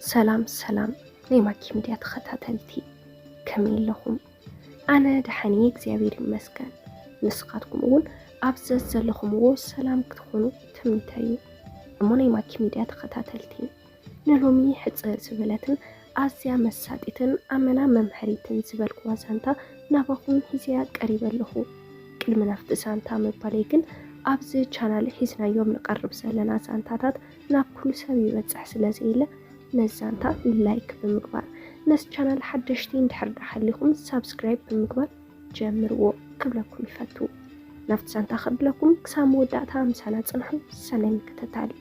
ሰላም ሰላም ናይ ማኪ ሚድያ ተኸታተልቲ፣ ከመይ ኣለኹም? ኣነ ደሓን እየ እግዚኣብሔር ይመስገን። ንስኻትኩም እውን ኣብ ዘዘለኹምዎ ሰላም ክትኾኑ ትምኒተይ እዩ። እሞ ናይ ማኪ ሚድያ ተኸታተልቲ፣ ንሎሚ ሕጽር ዝበለትን ኣዝያ መሳጢትን ኣመና መምሀሪትን ዝበልክዋ ዛንታ ናባኹም ሒዘያ ቀሪበ ኣለኹ። ቅድሚ ናብቲ ዛንታ ምባለይ ግን ኣብዚ ቻናል ሒዝናዮም ንቐርብ ዘለና ዛንታታት ናብ ኩሉ ሰብ ይበጽሕ ስለ ዘየለ ነዚ ዛንታ ላይክ ብምግባር ነዚ ቻናል ሓደሽቲ እንድሕር ደኣ ሃሊኹም ሳብስክራይብ ብምግባር ጀምርዎ ክብለኩም ይፈቱ። ናብቲ ዛንታ ከብለኩም ክሳብ መወዳእታ ምሳና ጽንሑ። ሰናይ ምክትታል።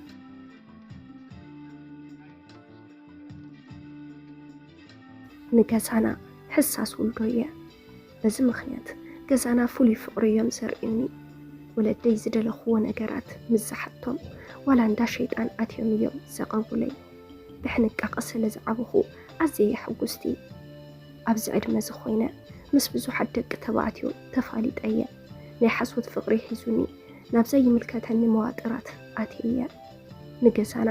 ንገዛና ሕሳስ ውልዶ እየ። በዚ ምኽንያት ገዛና ፍሉይ ፍቕሪ እዮም ዘርእዩኒ። ወለደይ ዝደለኽዎ ነገራት ምስ ዝሓቶም ዋላ እንዳ ሸይጣን ኣትዮም እዮም ዘቐርቡለይ። ብሕንቃቐ ስለ ዝዓበኹ ኣዝየ እየ ሕጉስቲ። ኣብዚ ዕድመ እዚ ኮይነ ምስ ብዙሓት ደቂ ተባዕትዮ ተፋሊጠ እየ። ናይ ሓሶት ፍቕሪ ሒዙኒ ናብ ዘይምልከተኒ መዋጥራት ኣትየ እየ። ንገዛና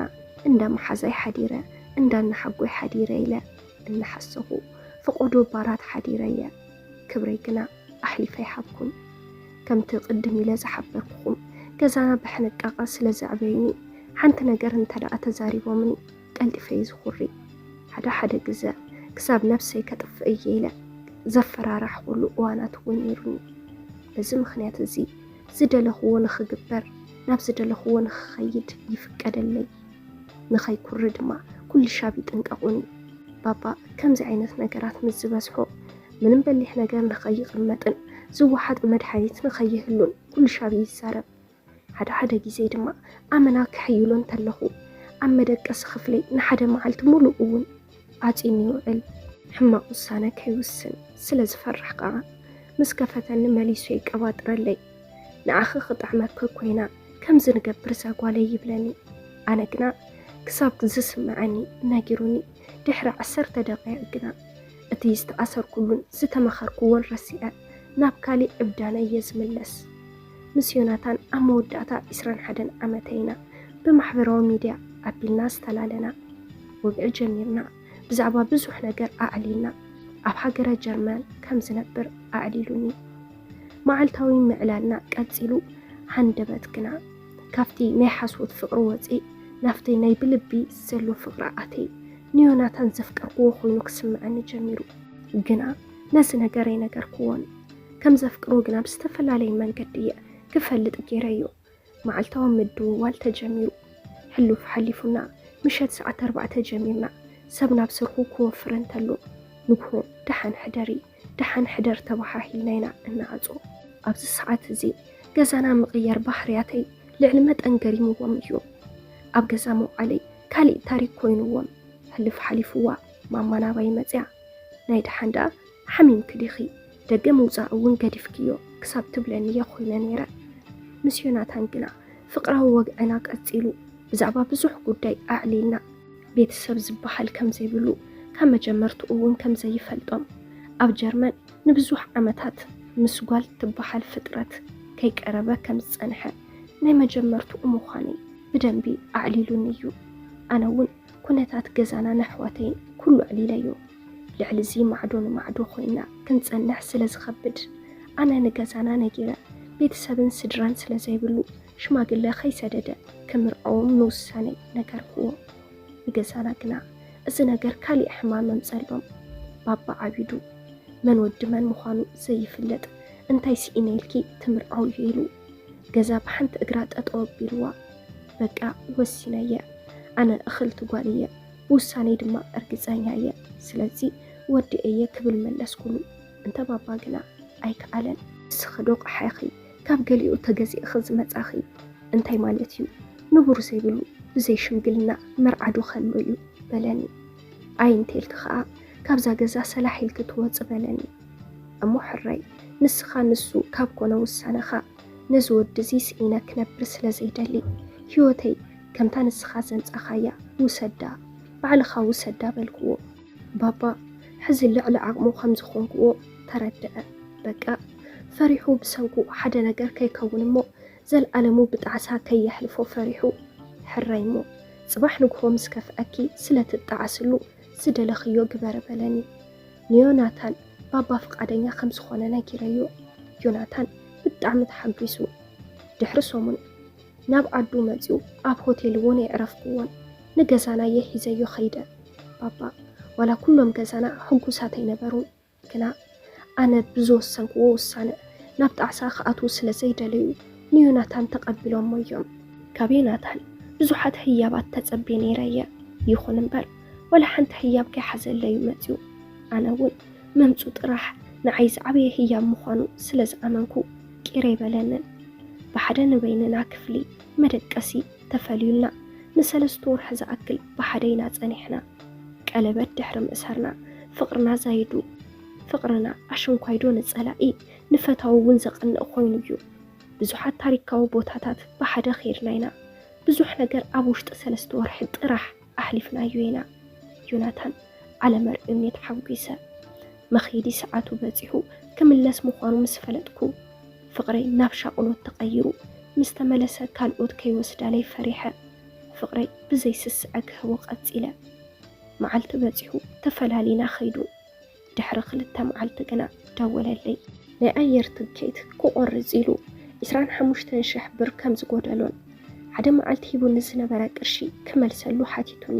እንዳ መሓዛይ ሓዲረ እንዳ እናሓጎይ ሓዲረ ኢለ እናሓሰኹ ፈቖዶ ባራት ሓዲረ እየ። ክብረይ ግና ኣሕሊፈ ኣይሃብኩን። ከምቲ ቅድም ኢለ ዝሓበርኩኹም ገዛና ብሕንቃቐ ስለ ዘዕበዩኒ ሓንቲ ነገር እንተ ደኣ ተዛሪቦምኒ ቀልጢፈ እየ ዝኹሪ። ሓደ ሓደ ግዘ ክሳብ ነብሰይ ከጥፍእ እየ ኢለ ዘፈራራሕኩሉ እዋናት እውን ነይሩኒ። በዚ ምኽንያት እዚ ዝደለኽዎ ንኽግበር ናብ ዝደለኽዎ ንኽኸይድ ይፍቀደለይ። ንኸይኩሪ ድማ ኩሉ ሻብ ይጥንቀቑኒ። ባባ ከምዚ ዓይነት ነገራት ምስ ዝበዝሖ ምንም በሊሕ ነገር ንኸይቕመጥን ዝወሓጥ መድሃኒት ንኸይህሉን ኩሉ ሻብ ይዛረብ። ሓደ ሓደ ግዜ ድማ ኣመና ክሕይሎ እንተለኹ ኣብ መደቀሲ ክፍለይ ንሓደ መዓልቲ ሙሉእ እውን ዓጺኒ ይውዕል። ሕማቕ ውሳነ ከይውስን ስለ ዝፈርሕ ከኣ ምስ ከፈተኒ መሊሱ የቀባጥረለይ። ንዓኺ ክጥዕመኪ ኮይና ከምዚ ንገብር እዛ ጓለይ ይብለኒ። ኣነ ግና ክሳብ ዝስምዐኒ ነጊሩኒ ድሕሪ ዓሰርተ ደቂቕ ግና እቲ ዝተኣሰርኩሉን ዝተመኸርኩዎን ረሲዐ ናብ ካሊእ ዕብዳነ እየ ዝምለስ። ምስ ዮናታን ኣብ መወዳእታ ዕስራን ሓደን ዓመተይ ኢና ብማሕበራዊ ሚድያ ኣቢልና ዝተላለና። ወግዒ ጀሚርና ብዛዕባ ብዙሕ ነገር ኣዕሊልና። ኣብ ሃገረ ጀርመን ከም ዝነብር ኣዕሊሉኒ። መዓልታዊ ምዕላልና ቀጺሉ። ሃንደበት ግና ካብቲ ናይ ሓሶት ፍቕሪ ወጺእ ናብቲ ናይ ብልቢ ዘሎ ፍቕሪ ኣተይ። ንዮናታን ዘፍቀርክዎ ኮይኑ ክስምዐኒ ጀሚሩ። ግና ነዚ ነገር ኣይነገርክዎን። ከም ዘፍቅሮ ግና ብዝተፈላለየ መንገዲ እየ ክፈልጥ ገይረዮ። መዓልታዊ ምድውዋል ተጀሚሩ። ሕሉፍ ሓሊፉና ምሸት ሰዓት ኣርባዕተ ጀሚርና ሰብ ናብ ስርሑ ክወፍር እንተሎ ንግሆ ደሓን ሕደሪ ደሓን ሕደር ተባሃሂልና ኢና እንዓጾ። ኣብዚ ሰዓት እዚ ገዛና ምቕያር ባህርያተይ ልዕሊ መጠን ገሪምዎም እዩ። ኣብ ገዛ ምውዓለይ ካሊእ ታሪክ ኮይንዎም። ሕልፍ ሓሊፍዋ ማማ ናባይ መጽያ ናይ ደሓን ደኣ ሓሚምኪ ዲኺ? ደገ ምውጻእ እውን ገዲፍክዮ ክሳብ ትብለኒ እየ ኮይነ ነይረ። ምስ ዮናታን ግና ፍቕራዊ ወግዕና ቀጺሉ። ብዛዕባ ብዙሕ ጉዳይ ኣዕሊልና። ቤተሰብ ዝበሃል ከም ዘይብሉ ካብ መጀመርትኡ እውን ከም ዘይፈልጦም ኣብ ጀርመን ንብዙሕ ዓመታት ምስ ጓል ትበሃል ፍጥረት ከይቀረበ ከም ዝጸንሐ ናይ መጀመርትኡ ምዃነይ ብደንቢ ኣዕሊሉኒ እዩ። ኣነ እውን ኩነታት ገዛናን ኣሕዋተይን ኩሉ ኣዕሊለዮ። ልዕሊ እዚ ማዕዶ ንማዕዶ ኮይና ክንጸንሕ ስለ ዝኸብድ ኣነ ንገዛና ነጊረ ቤተሰብን ስድራን ስለ ዘይብሉ ሽማግለ ከይሰደደ ክምርዓዎም ምውሳነይ ነገርክዎ። ንገዛና ግና እዚ ነገር ካሊእ ሕማም ኣምጸሎም። ባባ ዓቢዱ መን ወዲ መን ምዃኑ ዘይፍለጥ እንታይ ስኢነ ኢልኪ ትምርዓውዮ ኢሉ ገዛ ብሓንቲ እግራ ጠጠው ኣቢልዋ። በቃ ወሲነ እየ። ኣነ እኽልቲ ጓል እየ። ብውሳነይ ድማ እርግጸኛ እየ። ስለዚ ወዲ እየ ክብል መለስኩሉ። እንተ ባባ ግና ኣይከኣለን። ንስኺ ዶ ቕሓኺ ካብ ገሊኡ ተገዚእኺ ዝመጻኺ? እንታይ ማለት እዩ? ንቡር ዘይብሉ ብዘይ ሽምግልና መርዓ ዶ ከሎ እዩ? በለኒ። ኣይ እንተ ኢልኪ ኸኣ ካብዛ ገዛ ሰላሕ ኢልኪ ትወጺ በለኒ። እሞ ሕራይ ንስኻ ንሱ ካብ ኮነ ውሳነኻ ነዚ ወዲ እዚ ስኢነ ክነብር ስለ ዘይደሊ ህይወተይ ከምታ ንስኻ ዘምጻኻያ ውሰዳ፣ ባዕልኻ ውሰዳ በልክዎ። ባባ ሕዚ ልዕሊ ዓቕሙ ከም ዝኾንክዎ ተረድአ። በቃ ፈሪሑ ብሰንኩ ሓደ ነገር ከይከውን እሞ ዘልኣለሙ ብጣዕሳ ከየሕልፎ ፈሪሑ ሕራይ እሞ ጽባሕ ንግሆ ምስ ከፍኣኪ ስለ ትጠዓስሉ ዝደለኽዮ ግበሪ በለኒ። ንዮናታን ባባ ፍቓደኛ ከም ዝኾነ ነጊረዮ። ዮናታን ብጣዕሚ ተሓጒሱ። ድሕሪ ሰሙን ናብ ዓዱ መጺኡ ኣብ ሆቴል እውን የዕረፍኩዎን ንገዛና እየ ሒዘዮ ኸይደ። ባባ ዋላ ኩሎም ገዛና ሕጉሳት ኣይነበሩን፣ ግና ኣነ ብዝወሰንክዎ ውሳነ ናብ ጣዕሳ ክኣትዉ ስለ ዘይደለዩ ንዮናታን ተቐቢሎሞ እዮም። ካብ ዮናታን ብዙሓት ህያባት ተጸብየ ነይረ እየ። ይኹን እምበር ዋላ ሓንቲ ህያብ ከይሓዘለዩ መጺኡ። ኣነ እውን ምምጹ ጥራሕ ንዓይ ዝዓበየ ህያብ ምዃኑ ስለ ዝኣመንኩ ቂረ ኣይበለንን። ብሓደ ንበይንና ክፍሊ መደቀሲ ተፈልዩልና ንሰለስተ ወርሒ ዝኣክል ብሓደ ኢና ጸኒሕና። ቀለበት ድሕሪ ምእሳርና ፍቕርና ዛይዱ። ፍቕርና ኣሽንኳይዶ ንጸላኢ ንፈታዊ እውን ዘቕንእ ኮይኑ እዩ። ብዙሓት ታሪካዊ ቦታታት ብሓደ ኸይድና ኢና። ብዙሕ ነገር ኣብ ውሽጢ ሰለስተ ወርሒ ጥራሕ ኣሕሊፍናዮ ኢና። ዮናታን ዓለመርኢኒ ተሓጒሰ። መኸይዲ ሰዓቱ በጺሑ ክምለስ ምዃኑ ምስ ፈለጥኩ፣ ፍቕረይ ናብ ሻቕሎት ተቐይሩ ምስ ተመለሰ ካልኦት ከይወስዳለይ ፈሪሐ፣ ፍቕረይ ብዘይስስዐ ክህቦ ቀጺለ። መዓልቲ በጺሑ ተፈላሊና ኸይዱ። ድሕሪ ክልተ መዓልቲ ግና ደወለለይ። ናይ ኣየር ትኬት ክቖርጽ ኢሉ ዕስራን ሓሙሽተን ሽሕ ብር ከም ዝጎደሎን ሓደ መዓልቲ ሂቡኒ ዝነበረ ቅርሺ ክመልሰሉ ሓቲቱኒ።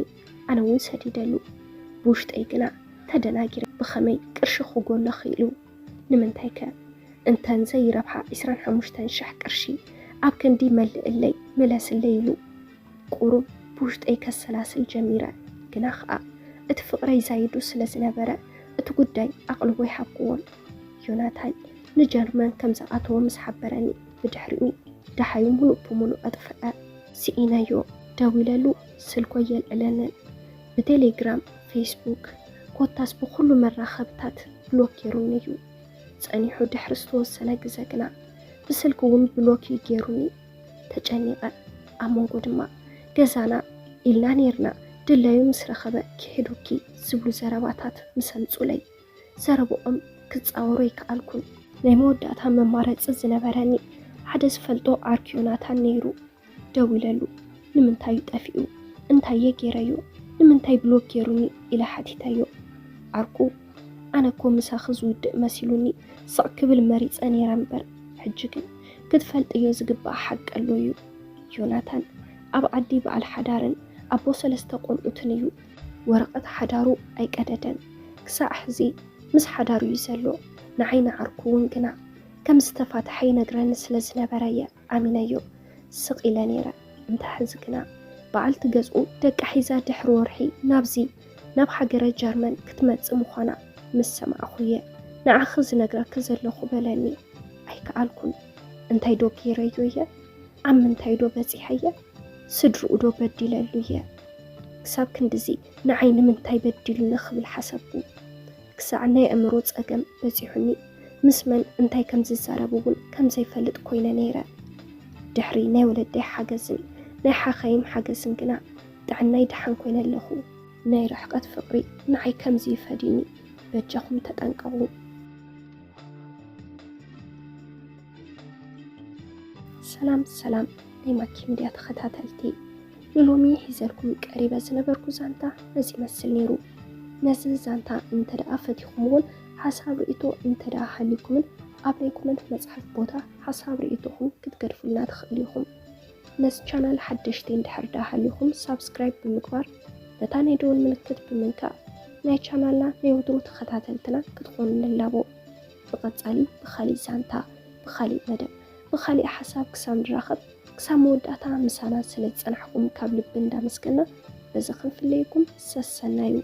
ኣነ እውን ሰዲደሉ። ብውሽጠይ ግና ተደናጊረ። ብኸመይ ቅርሺ ክጎሎ ክኢሉ? ንምንታይከ? እንተን ዘይረብሓ ዕስራን ሓሙሽተን ሽሕ ቅርሺ ኣብ ክንዲ መልእለይ፣ ምለስለይ ኢሉ። ቁሩብ ብውሽጠይ ከሰላስል ጀሚረ። ግና ኸኣ እቲ ፍቕረይ ዛይዱ ስለ ዝነበረ እቲ ጉዳይ ኣቕልቦ ኣይሃብኩዎን። ዮናታን ንጀርመን ከም ዝኣተወ ምስ ሓበረኒ ብድሕሪኡ ደሃዩ ምሉእ ብምሉእ ኣጥፍአ። ስኢነዮ። ደዊለሉ ስልኮ የልዕለንን። ብቴሌግራም፣ ፌስቡክ፣ ኮታስ ብኹሉ መራኸብታት ብሎክ ገይሩኒ እዩ። ጸኒሑ ድሕሪ ዝተወሰነ ግዘ ግና ብስልኪ እውን ብሎክ እዩ ገይሩኒ። ተጨኒቐ። ኣብ መንጎ ድማ ገዛና ኢልና ኔርና፣ ድላዩ ምስ ረኸበ ክሕዱኪ ዝብሉ ዘረባታት ምስ ኣምጹለይ፣ ዘረብኦም ክጻወሮ ኣይከኣልኩን። ናይ መወዳእታ መማረጺ ዝነበረኒ ሓደ ዝፈልጦ ዓርኪ ዮናታን ነይሩ። ደዊለሉ፣ "ንምንታይ እዩ ጠፊኡ? እንታየ ገይረዮ? ንምንታይ ብሎክ ገይሩኒ?" ኢለ ሓቲተዮ። ዓርኩ፣ "ኣነ እኮ ምሳኺ ዝውድእ መሲሉኒ ስቕ ክብል መሪጸ ነይረ እምበር፣ ሕጂ ግን ክትፈልጥዮ ዝግባእ ሓቂ ኣሎ እዩ። ዮናታን ኣብ ዓዲ በዓል ሓዳርን ኣቦ ሰለስተ ቆልዑትን እዩ። ወረቐት ሓዳሩ ኣይቀደደን። ክሳዕ ሕዚ ምስ ሓዳሩ እዩ ዘሎ። ንዓይ ንዓርኩ እውን ግና ከም ዝተፋትሐ ይነግረኒ ስለ ዝነበረ እየ ኣሚነዮ ስቕ ኢለ ነይረ። እንተ ሕዚ ግና በዓልቲ ገዝኡ ደቃ ሒዛ ድሕሪ ወርሒ ናብዚ ናብ ሃገረ ጀርመን ክትመጽእ ምዃና ምስ ሰማዕኹ እየ ንዓኺ ዝነግረኪ ዘለኹ" በለኒ። ኣይከኣልኩን። እንታይ ዶ ገይረዮ እየ? ኣብ ምንታይ ዶ በጺሐየ? ስድርኡ ዶ በዲለሉ እየ? ክሳብ ክንድዚ ንዓይ ንምንታይ በዲሉኒ ክብል ሓሰብኩ። ክሳዕ ናይ ኣእምሮ ጸገም በጺሑኒ፣ ምስ መን እንታይ ከም ዝዛረብ እውን ከም ዘይፈልጥ ኮይነ ነይረ። ድሕሪ ናይ ወለደይ ሓገዝን ናይ ሓኻይም ሓገዝን ግና ጥዕናይ ደሓን ኮይነ ኣለኹ። ናይ ርሕቀት ፍቕሪ ንዓይ ከምዚ እዩ ፈዲኒ። በጃኹም ተጠንቀቑ። ሰላም ሰላም ናይ ማኪ ሚድያ ተኸታተልቲ፣ ንሎሚ ሒዘልኩም ቀሪበ ዝነበርኩ ዛንታ ነዚ ይመስል ነይሩ። ነዚ ዛንታ እንተ ደኣ ፈቲኹምዎን ሓሳብ ርእይቶ እንተ ደኣ ሃልዩኩምን ኣብ ናይ ኮመንት መጽሓፍ ቦታ ሓሳብ ርእይቶኹም ክትገድፉልና ትኽእሉ ኢኹም። ነዚ ቻናል ሓደሽቲ እንድሕር ደኣ ሃልዩኹም ሳብስክራይብ ብምግባር ነታ ናይ ደወል ምልክት ብምንካእ ናይ ቻናልና ናይ ወትሩ ተኸታተልትና ክትኾኑ ንላቦ። ብቐጻሊ ብኻሊእ ዛንታ፣ ብኻሊእ መደብ፣ ብኻሊእ ሓሳብ ክሳብ ንራኸብ፣ ክሳብ መወዳእታ ምሳና ስለ ዝጸናሕኩም ካብ ልቢ እንዳመስገና በዚ ክንፍለየኩም ሰሰናዩ።